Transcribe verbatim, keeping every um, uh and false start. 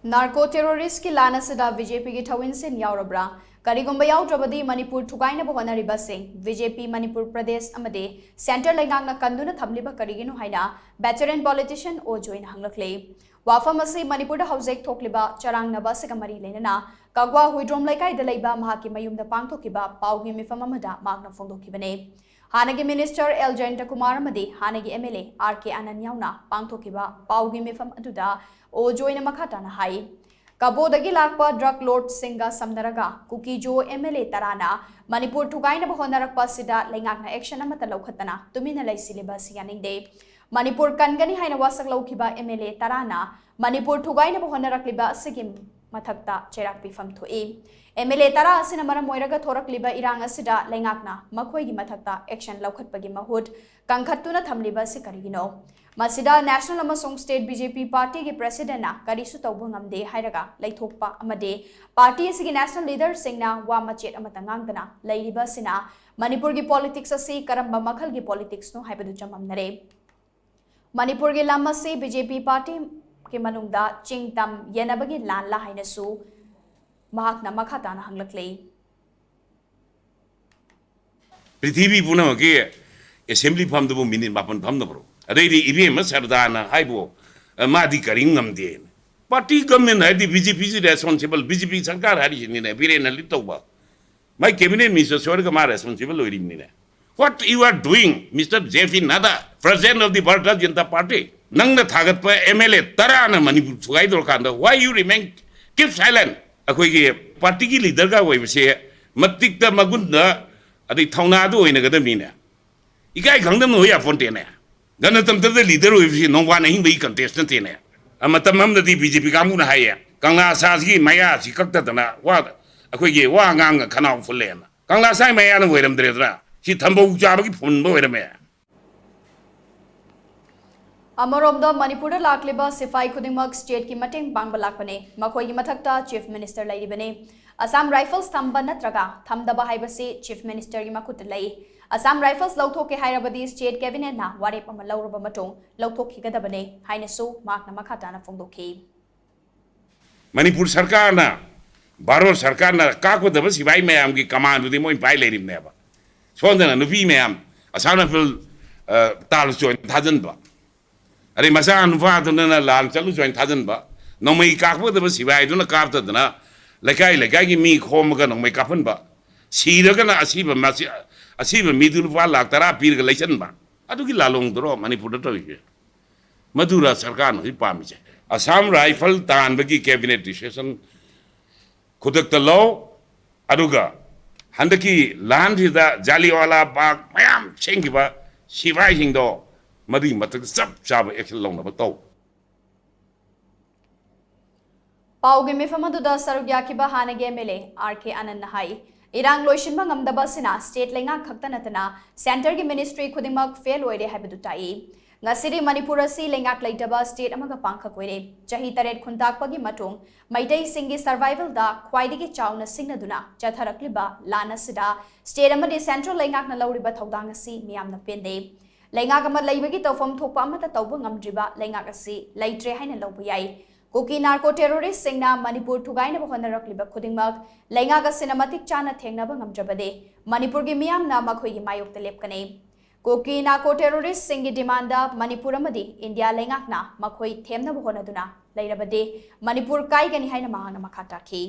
Narco ꯇꯦꯔꯣꯔꯤꯁꯀꯤ ꯂꯥꯟ ꯑꯁꯤꯗ B J ꯄꯤꯒꯤ ꯊꯧꯏꯟꯁꯤꯟ ꯌꯥꯎꯔꯕ꯭ꯔꯥ? ꯀꯔꯤꯒꯨꯝꯕ ꯌꯥꯎꯗ꯭ꯔꯕꯗꯤ ꯃꯅꯤꯄꯨꯔ ꯊꯨꯒꯥꯏꯅꯕ ꯍꯣꯠꯅꯔꯤꯕꯁꯤꯡ, ꯕꯤ ꯖꯦ ꯄꯤ ꯃꯅꯤꯄꯨꯔ ꯄ꯭ꯔꯗꯦꯁ ꯑꯃꯗꯤ ꯁꯦꯟꯇꯔ ꯂꯩꯉꯥꯛꯅ ꯀꯟꯗꯨꯅ ꯊꯝꯂꯤꯕ ꯀꯔꯤꯒꯤꯅꯣ ꯍꯥꯏꯅ veteran politician ꯑꯣ ꯖꯣꯏꯅ ꯍꯪꯂꯛꯂꯤ꯫ ꯋꯥꯐꯝ ꯑꯁꯤ ꯃꯅꯤꯄꯨꯔꯗ ꯍꯧꯖꯤꯛ ꯊꯣꯛꯂꯤꯕ ꯆꯔꯥꯡꯅꯕ ꯑꯁꯤꯒ ꯃꯔꯤ ꯂꯩꯅꯅ ꯀꯒꯋꯥ ꯍꯨꯏꯗ꯭ꯔꯣꯝ ꯂꯩꯀꯥꯏꯗ ꯂꯩꯕ ꯃꯍꯥꯛꯀꯤ ꯃꯌꯨꯝꯗ ꯄꯥꯡꯊꯣꯛꯈꯤꯕ ꯄꯥꯎꯒꯤ ꯃꯤꯐꯝ ꯑꯃꯗ ꯃꯍꯥꯛꯅ ꯐꯣꯡꯗꯣꯛꯈꯤꯕꯅꯤ꯫ ꯍꯥꯟꯅꯒꯤ ꯃꯤꯅꯤꯁꯇꯔ ꯑꯦꯜ ꯖꯌꯟꯇ ꯀꯨꯃꯥꯔ ꯑꯃꯗꯤ ꯍꯥꯟꯅꯒꯤ ꯑꯦꯝ ꯑꯦꯜ ꯑꯦ ꯑꯥꯔ ꯀꯦ ꯑꯅꯟ ꯌꯥꯎꯅ ꯄꯥꯡꯊꯣꯛꯈꯤꯕ ꯄꯥꯎꯒꯤ ꯃꯤꯐꯝ ꯑꯗꯨꯗ ꯑꯣ ꯖꯣꯏꯅ ꯃꯈꯥ ꯇꯥꯅ ꯍꯥꯏ, ꯀꯕꯣꯗꯒꯤ ꯂꯥꯛꯄ ꯗ꯭ꯔꯒ ꯂꯣꯔꯗꯁꯤꯡꯒ ꯁꯝꯅꯔꯒ ꯀꯨꯀꯤꯖꯣ ꯑꯦꯝ ꯑꯦꯜ ꯑꯦ ꯇꯔꯥꯅ ꯃꯅꯤꯄꯨꯔ ꯊꯨꯒꯥꯏꯅꯕ ꯍꯣꯠꯅꯔꯛꯄ ꯑꯁꯤꯗ ꯂꯩꯉꯥꯛꯅ ꯑꯦꯛꯁꯟ ꯑꯃꯠꯇ ꯂꯧꯈꯠꯇꯅ ꯇꯨꯃꯤꯟꯅ ꯂꯩꯁꯤꯜꯂꯤꯕ ꯑꯁꯤ ꯌꯥꯅꯤꯡꯗꯦ꯫ ꯃꯅꯤꯄꯨꯔ ꯀꯟꯒꯅꯤ ꯍꯥꯏꯅ ꯋꯥꯁꯛ ꯂꯧꯈꯤꯕ ꯑꯦꯝ ꯑꯦꯜ ꯑꯦ ꯇꯔꯥꯅ ꯃꯅꯤꯄꯨꯔ ꯊꯨꯒꯥꯏꯅꯕ ꯍꯣꯠꯅꯔꯛꯂꯤꯕ ꯑꯁꯤꯒꯤ ꯃꯊꯛꯇ ꯆꯩꯔꯥꯛ ꯄꯤꯐꯝ ꯊꯣꯛꯏ꯫ ꯑꯦꯝ ꯑꯦꯜ ꯑꯦ ꯇꯔꯥ ꯑꯁꯤꯅ ꯃꯔꯝ ꯑꯣꯏꯔꯒ ꯊꯣꯔꯛꯂꯤꯕ ꯏꯔꯥꯡ ꯑꯁꯤꯗ ꯂꯩꯉꯥꯛꯅ ꯃꯈꯣꯏꯒꯤ ꯃꯊꯛꯇ ꯑꯦꯛꯁꯟ ꯂꯧꯈꯠꯄꯒꯤ ꯃꯍꯨꯠ ꯀꯟꯈꯠꯇꯨꯅ ꯊꯝꯂꯤꯕ ꯑꯁꯤ ꯀꯔꯤꯒꯤꯅꯣ? ꯃꯁꯤꯗ ꯅꯦꯁꯅꯦꯜ ꯑꯃꯁꯨꯡ ꯁ꯭ꯇꯦꯠ ꯕꯤ ꯖꯦ ꯄꯤ ꯄꯥꯔꯇꯤꯒꯤ ꯄ꯭ꯔꯦꯁꯤꯗꯦꯟꯠꯅ ꯀꯔꯤꯁꯨ ꯇꯧꯕ ꯉꯝꯗꯦ ꯍꯥꯏꯔꯒ ꯂꯩꯊꯣꯛꯄ ꯑꯃꯗꯤ ꯄꯥꯔꯇꯤ ꯑꯁꯤꯒꯤ ꯅꯦꯁꯅꯦꯜ ꯂꯤꯗꯔꯁꯤꯡꯅ ꯋꯥ ꯃꯆꯦꯠ ꯑꯃꯠꯇ ꯉꯥꯡꯗꯅ ꯂꯩꯔꯤꯕ ꯑꯁꯤꯅ ꯃꯅꯤꯄꯨꯔꯒꯤ ꯄꯣꯂꯤꯇꯤꯛꯁ ꯑꯁꯤ ꯀꯔꯝꯕ ꯃꯈꯜꯒꯤ ꯄꯣꯂꯤꯇꯤꯛꯁꯅꯣ ꯍꯥꯏꯕꯗꯨ ꯆꯃꯝꯅꯔꯦ꯫ ꯃꯅꯤꯄꯨꯔꯒꯤ ꯂꯝ ꯑꯁꯤ ꯕꯤ ꯖꯦ ꯄꯤ ꯄꯥꯔꯇꯤꯒꯤ ꯃꯅꯨꯡꯗ ꯆꯤꯡ ꯇꯝ ꯌꯦꯟꯅꯕꯒꯤ ꯂꯥꯟꯂꯥ ꯍꯥꯏꯅꯁꯨ ꯃꯍꯥꯛꯅ ꯃꯈꯥ ꯇꯥꯅ ꯍꯪꯂꯛꯂꯤ꯫ ꯄ꯭ꯔꯤꯊꯤꯕꯤ ꯄꯨꯝꯅꯃꯛꯀꯤ ꯑꯦꯁꯦꯝꯕ꯭ꯂꯤ ꯐꯝꯗꯕꯨ ꯃꯤꯅꯤꯠ ꯃꯥꯄꯟ ꯐꯝꯗꯕ꯭ꯔꯣ? ꯑꯗꯩꯗꯤ ꯏꯕꯦꯝꯃ ꯁꯔꯗꯥꯅ ꯍꯥꯏꯕꯨ, "ꯑ, ꯃꯥꯗꯤ ꯀꯔꯤꯝ ꯉꯝꯗꯦꯅ"꯫ ꯄꯥꯔꯇꯤ ꯒꯃꯦꯟ ꯍꯥꯏꯗꯤ ꯕꯤ ꯖꯦ ꯄꯤꯁꯤ ꯔꯦꯁꯄꯣꯟꯁꯤꯕꯜ, ꯕꯤ ꯖꯦ ꯄꯤ ꯁꯔꯀꯥꯔ ꯍꯥꯏꯔꯤꯁꯤꯅꯤꯅꯦ, ꯕꯤꯔꯦꯟꯅ ꯂꯤꯗ ꯇꯧꯕ꯫ ꯃꯥꯏ ꯀꯦꯕꯤꯅꯦꯠ ꯃꯤꯅꯤꯁꯇꯔ ꯁꯣꯏꯔꯒ ꯃꯥ responsible ꯑꯣꯏꯔꯤꯕꯅꯤꯅꯦ꯫ What you are doing, Mister J P Nadda, President of the Bharatiya Janata Party? ꯅꯪꯅ ꯊꯥꯒꯠꯄ ꯑꯦꯝ ꯑꯦꯜ ꯑꯦ ꯇꯔꯥꯅ ꯃꯅꯤꯄꯨꯔ ꯊꯨꯒꯥꯏꯗꯧꯔꯀꯥꯟꯗ why you remain, keep silent? ꯑꯩꯈꯣꯏꯒꯤ ꯄꯥꯔꯇꯤꯒꯤ ꯂꯤꯗꯔꯒ ꯑꯣꯏꯕꯁꯦ ꯃꯇꯤꯛꯇ ꯃꯒꯨꯟꯗ ꯑꯗꯩ ꯊꯧꯅꯥꯗ ꯑꯣꯏꯅꯒꯗꯕꯅꯤꯅꯦ꯫ ꯏꯀꯥꯏ ꯈꯪꯗꯕꯅ ꯑꯣꯏ ꯌꯥꯄꯣꯟꯇꯦꯅꯦ꯫ ꯒꯅꯇꯟꯇ꯭ꯔꯗ ꯂꯤꯗꯔ ꯑꯣꯏꯕꯁꯤ ꯅꯣꯡꯕꯥꯟ ꯑꯍꯤꯡꯕꯒꯤ ꯀꯟꯇꯦꯁ ꯅꯠꯇꯦꯅꯦ꯫ ꯑ, ꯃꯇꯝ ꯑꯃꯗꯗꯤ ꯕꯤ ꯖꯦ ꯄꯤ ꯀꯥꯡꯕꯨꯅ ꯍꯥꯏꯌꯦ, "ꯀꯪꯂꯥ ꯁꯥꯁꯤꯒꯤ ꯃꯌꯥꯁꯤ ꯀꯛꯇꯗꯅ ꯋꯥ, ꯑꯩꯈꯣꯏꯒꯤ ꯋꯥ ꯉꯥꯡꯒ ꯈꯅꯥꯎ ꯐꯨꯜꯂꯦꯅ"꯫ ꯀꯪꯂꯥ ꯁꯥꯒꯤ ꯃꯌꯥꯅ ꯑꯣꯏꯔꯝꯗ꯭ꯔꯦꯗꯅ, ꯁꯤ ꯊꯝꯕꯧ ꯆꯥꯕꯒꯤ ꯐꯨꯟꯕ ꯑꯣꯏꯔꯝꯃꯦ꯫ ꯑꯃꯔꯣꯝꯗ ꯃꯅꯤꯄꯨꯔꯗ ꯂꯥꯛꯂꯤꯕ ꯁꯤꯐꯥꯏ ꯈꯨꯗꯤꯡꯃꯛ ꯁ꯭ꯇꯦꯠꯀꯤ ꯃꯇꯦꯡ ꯄꯥꯡꯕ ꯂꯥꯛꯄꯅꯤ꯫ ꯃꯈꯣꯏꯒꯤ ꯃꯊꯛꯇ ꯆꯤꯐ ꯃꯤꯅꯤꯁꯇꯔ ꯂꯩꯔꯤꯕꯅꯤ꯫ ꯑꯁꯥꯝ ꯔꯥꯏꯐꯜꯁ ꯊꯝꯕ ꯅꯠꯇ꯭ꯔꯒ ꯊꯝꯗꯕ ꯍꯥꯏꯕꯁꯤ ꯆꯤꯐ ꯃꯤꯅꯤꯁꯇꯔꯒꯤ ꯃꯈꯨꯠꯇ ꯂꯩ꯫ ꯑꯁꯥꯝ ꯔꯥꯏꯐꯜꯁ ꯂꯧꯊꯣꯛꯀꯦ ꯍꯥꯏꯔꯕꯗꯤ ꯁ꯭ꯇꯦꯠ ꯀꯦꯕꯤꯅꯦꯠꯅ ꯋꯥꯔꯦꯞ ꯑꯃ ꯂꯧꯔꯕ ꯃꯇꯨꯡ ꯂꯧꯊꯣꯛꯈꯤꯒꯗꯕꯅꯤ ꯍꯥꯏꯅꯁꯨ ꯃꯍꯥꯛꯅ ꯃꯈꯥ ꯇꯥꯅ ꯐꯣꯡꯗꯣꯛꯈꯤ꯫ ꯃꯅꯤꯄꯨꯔ ꯁꯔꯀꯥꯔꯅ, ꯚꯥꯔꯠ ꯁꯔꯀꯥꯔꯅ ꯀꯥꯞꯀꯗꯕ ꯁꯤꯐꯥꯏ ꯃꯌꯥꯝꯒꯤ ꯀꯃꯥꯟꯗꯨꯗꯤ ꯃꯣꯏ ꯄꯥꯏ ꯂꯩꯔꯤꯕꯅꯦꯕ꯫ ꯁꯣꯝꯗꯅ ꯅꯨꯄꯤ ꯃꯌꯥꯝ ꯑꯁꯥꯝ ꯔꯥꯏꯐꯜ, ꯑ, ꯇꯥꯜꯂꯁꯨ ꯑꯣꯏꯅ ꯊꯥꯖꯤꯟꯕ, ꯑꯗꯩ ꯃꯆꯥ ꯅꯨꯄꯥꯗꯨꯅ ꯂꯥꯟ ꯆꯠꯂꯨꯁꯨ ꯑꯣꯏꯅ ꯊꯥꯖꯤꯟꯕ, ꯅꯣꯡꯃꯩ ꯀꯥꯞꯀꯗꯕ ꯁꯤꯐꯥꯏꯗꯨꯅ ꯀꯥꯞꯇꯗꯅ ꯂꯩꯀꯥꯏ ꯂꯩꯀꯥꯏꯒꯤ ꯃꯤ ꯈꯣꯝꯃꯒ ꯅꯣꯡꯃꯩ ꯀꯥꯞꯍꯟꯕ, ꯁꯤꯔꯒꯅ ꯑꯁꯤꯕ ꯃꯁꯤ-, ꯑꯁꯤꯕ ꯃꯤꯗꯨ ꯂꯨꯄꯥ ꯂꯥꯛ ꯇꯔꯥ ꯄꯤꯔꯒ ꯂꯩꯁꯟꯕ, ꯑꯗꯨꯒꯤ ꯂꯥꯂꯣꯡꯗꯨꯔꯣ ꯃꯅꯤꯄꯨꯔꯗ ꯇꯧꯔꯤꯁꯦ? ꯃꯗꯨꯔ ꯁꯔꯀꯥꯔꯅ ꯍꯧꯖꯤꯛ ꯄꯥꯝꯃꯤꯁꯦ? ꯑꯁꯥꯝ ꯔꯥꯏꯐꯜ ꯇꯥꯟꯕꯒꯤ cabinet decision ꯈꯨꯗꯛꯇ ꯂꯧ, ꯑꯗꯨꯒ ꯍꯟꯗꯛꯀꯤ ꯂꯥꯟꯁꯤꯗ ꯖꯥꯂꯤꯋꯥꯂꯥ ꯕꯥꯒ ꯃꯌꯥꯝ ꯁꯦꯝꯈꯤꯕ ꯁꯤꯐꯥꯏꯁꯤꯡꯗꯣ ꯃꯗꯨꯒꯤ ꯃꯊꯛꯇ ꯆꯞ ꯆꯥꯕ action ꯂꯧꯅꯕ ꯇꯧ꯫ ꯄꯥꯎꯒꯤ ꯃꯤꯐꯝ ꯑꯗꯨꯗ ꯁꯔꯨꯛ ꯌꯥꯈꯤꯕ ꯍꯥꯟꯅꯒꯤ MLA RK ꯑꯥꯅꯟꯗꯅ ꯍꯥꯏ, ꯏꯔꯥꯡ ꯂꯣꯏꯁꯤꯟꯕ ꯉꯝꯗꯕ ꯑꯁꯤꯅ state ꯂꯩꯉꯥꯛ ꯈꯛꯇ ꯅꯠꯇꯅ centreꯒꯤ ministry ꯈꯨꯗꯤꯡꯃꯛ fail ꯑꯣꯏꯔꯦ ꯍꯥꯏꯕꯗꯨ ꯇꯥꯛꯏ꯫ ꯉꯁꯤꯗꯤ ꯃꯅꯤꯄꯨꯔ ꯑꯁꯤ ꯂꯩꯉꯥꯛ ꯂꯩꯇꯕ state ꯑꯃꯒ ꯄꯥꯡꯈꯛ ꯑꯣꯏꯔꯦ꯫ ꯆꯍꯤ ꯇꯔꯦꯠ ꯈꯨꯟꯇꯥꯛꯄꯒꯤ ꯃꯇꯨꯡ ꯃꯩꯇꯩꯁꯤꯡꯒꯤ survivalꯗ ꯈ꯭ꯋꯥꯏꯗꯒꯤ ꯆꯥꯎꯅ ꯁꯤꯡꯅꯗꯨꯅ ꯆꯠꯊꯔꯛꯂꯤꯕ ꯂꯥꯟ ꯑꯁꯤꯗ state ꯑꯃꯗꯤ central ꯂꯩꯉꯥꯛꯅ ꯂꯧꯔꯤꯕ ꯊꯧꯗꯥꯡ ꯑꯁꯤ ꯃꯤꯌꯥꯝꯅ ꯄꯦꯟꯗꯦ꯫ ꯂꯩꯉꯥꯛ ꯑꯃ ꯂꯩꯕꯒꯤ ꯇꯧꯐꯝ ꯊꯣꯛꯄ ꯑꯃꯠꯇ ꯇꯧꯕ ꯉꯝꯗ꯭ꯔꯤꯕ ꯂꯩꯉꯥꯛ ꯑꯁꯤ ꯂꯩꯇ꯭ꯔꯦ ꯍꯥꯏꯅ ꯂꯧꯕ ꯌꯥꯏ꯫ ꯀꯨꯀꯤ narco terroristꯁꯤꯡꯅ ꯃꯅꯤꯄꯨꯔ ꯊꯨꯒꯥꯏꯅꯕ ꯍꯣꯠꯅꯔꯛꯂꯤꯕ ꯈꯨꯗꯤꯡꯃꯛ ꯂꯩꯉꯥꯛ ꯑꯁꯤꯅ ꯃꯇꯤꯛ ꯆꯥꯅ ꯊꯦꯡꯅꯕ ꯉꯝꯗ꯭ꯔꯕꯗꯤ ꯃꯅꯤꯄꯨꯔꯒꯤ ꯃꯤꯌꯥꯝꯅ ꯃꯈꯣꯏꯒꯤ ꯃꯥꯌꯣꯛꯇ ꯂꯦꯞꯀꯅꯤ꯫ ꯀꯨꯀꯤ narco terroristꯁꯤꯡꯒꯤ demandꯗ ꯃꯅꯤꯄꯨꯔ ꯑꯃꯗꯤ ꯏꯟꯗꯤꯌꯥ ꯂꯩꯉꯥꯛꯅ ꯃꯈꯣꯏ ꯊꯦꯝꯅꯕ ꯍꯣꯠꯅꯗꯨꯅ ꯂꯩꯔꯕꯗꯤ ꯃꯅꯤꯄꯨꯔ ꯀꯥꯏꯒꯅꯤ ꯍꯥꯏꯅ ꯃꯍꯥꯛꯅ ꯃꯈꯥ ꯇꯥꯈꯤ꯫